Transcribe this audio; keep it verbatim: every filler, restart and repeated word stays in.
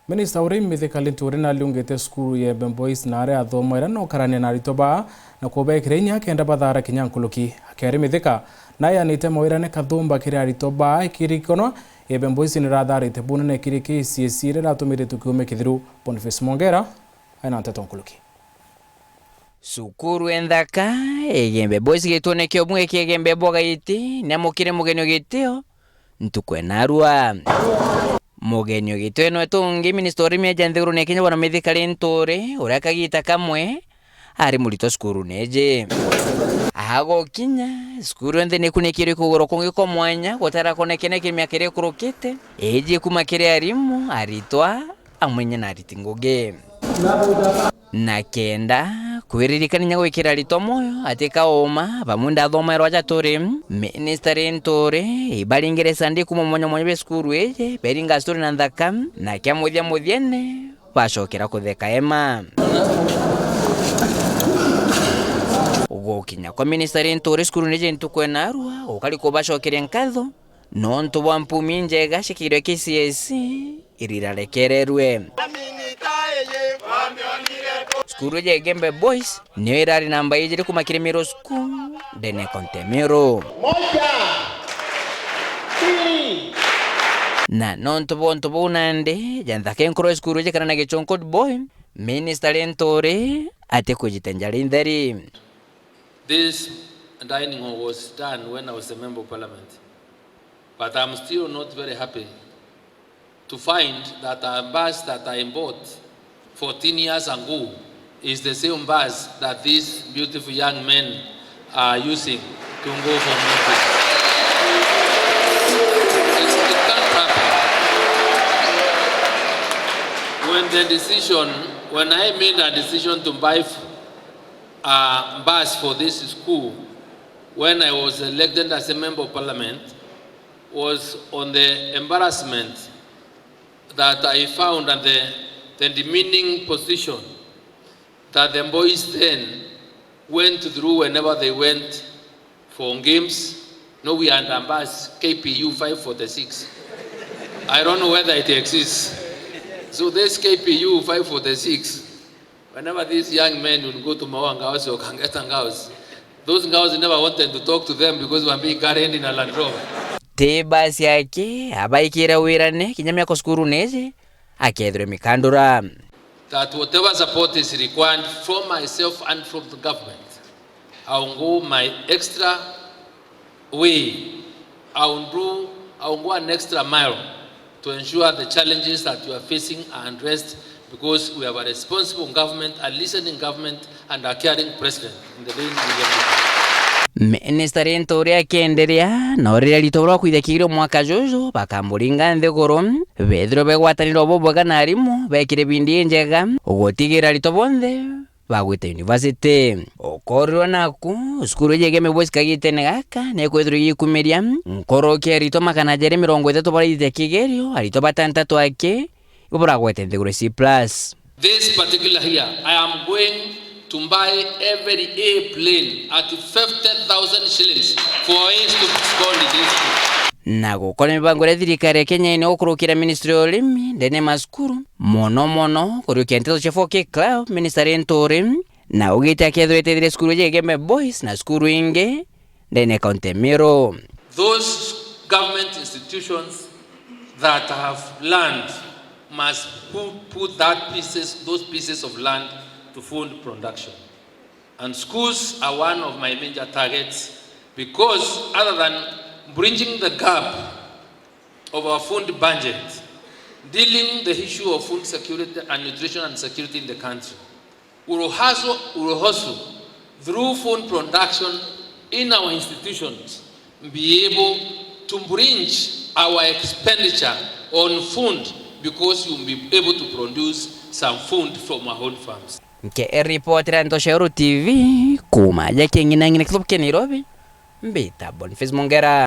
Minista uri Mithika Linturi nariungite cukuru ya Igembe Boys na aria athoma ira na ukarania na aritwa baa na kubekira inya kenda bathaara kinya nkuruki. Akiaria Mithika, nayanite mawira ni kathumba kiri aritwa baa ikirikanwa Igembe Boys nirathaarite bunene kiri K C S E iria iratumite tukiume kithiru. Boniface Mongera aina nteto nkuruki. Cukuru enthaka, Igembe Boys gitune kia umwe kia Igembe Bogaiti, niamukire mugeni o gitio, ntuku enarua. Mugeni o gitio enwetu ungi, minista urimi eja nthigurune ya Kenya bwana Mithika Linturi, uria kagita kamwe ari muritwa cukuru neji. Agokinya, cukuru yonthe nikunikirwe kuguru kungi kwa mwanya, gutarakonekene kiri miaka iria ikurukite, iji kuma kiri arimu, aritwa, amwe inya na ariti ngugi. Na kenda kwiririkania inya gwikira aritwa moyo ati kauma, bamwe ndathomairwa aja turi, minista Linturi, ibaringire Sunday kuma mwanya mwanya bwa cukuru iji, beringa story na nthaka, na kia muthia muthiene, bacokera kutheka ema. Gukinya kwa minista Linturi cukuru niji ntuku enarua, gukari kubacokeria nkatho, nontu bwa mpumi injega cikiirwe K C S E iria irarekererwe. Cukuru ya Igembe Boys niyo irari namba ijiri kuma kiri Miru School, ndene ya kaunti ya Miru. Moja, mbili. Na nontu bwa untu buu nandi, ja nthaka inkuru ya cukuru iji kana na Gichunku Boy, minista Linturi atikujite njara intheri. This dining hall was done when I was a member of parliament, but I'm still not very happy to find that a bus that I bought fourteen years ago is the same bus that these beautiful young men are using to go for meetings. It, it can't happen. When the decision, when I made a decision to buy f-, uh, bus for this school, when I was elected as a member of parliament, was on the embarrassment that I found and the, the demeaning position that the boys then went through whenever they went for games. No, we had a bus, K P U five forty-six. I don't know whether it exists. So this K P U five forty-six, whenever these young men will go to Maua Girls or Kangeta Girls, those girls never wanted to talk to them because they were being carried in a Land Rover. Ti basi aki abaikire wirane kinya miaka cukuru niji akethirwe mikandura. That whatever support is required from myself and from the government, I will go my extra way, I will do, I will go an extra mile to ensure the challenges that you are facing are addressed, because we have a responsible government, a listening government, and a caring president in the days we are. Minister Linturi akienderea, no riria aritwa baria bakwithia kigerio mwaka juju bakamuringa nthiguru, bethirwe begwatanira bubwega na arimu, bekire bindi injega, gutigira aritwa bonthe bagwite university. Ukorirwa naku, cukuru iji ya Igembe Boys kagitene gaka nikwithirwa igikumiria nkuruki ya aritwa magana jeri mirongo ithatu baraithithia kigerio, aritwa batantatu aki ibo baragwete nthiguru C plus. This particular year, I am going to buy every A plane at fifty thousand shillings for us to score in this school. Na gukoria mibango iria thirikari ya Kenya ina gukurukira ministry ya urimi ndene ya macukuru, mono mono kuriukia nteto cia four K Club, Minister Linturi na augite akethirwa etethire cukuru iji ya Igembe Boys na cukuru ingi ndene ya kaunti ya Meru. Those government institutions that have land must pu-, put that pieces, those pieces of land to fund production. And schools are one of my major targets because other than bridging the gap of our food budget, dealing the issue of food security and nutrition and security in the country, will also, will also, through food production in our institutions, be able to bridge our expenditure on food, because you'll be able to produce some food from our own farms. Nke report ya Ntoshero T V, kuma aja king'inang'ina kithubu kia Nairobi, mbita Boniface Mongera.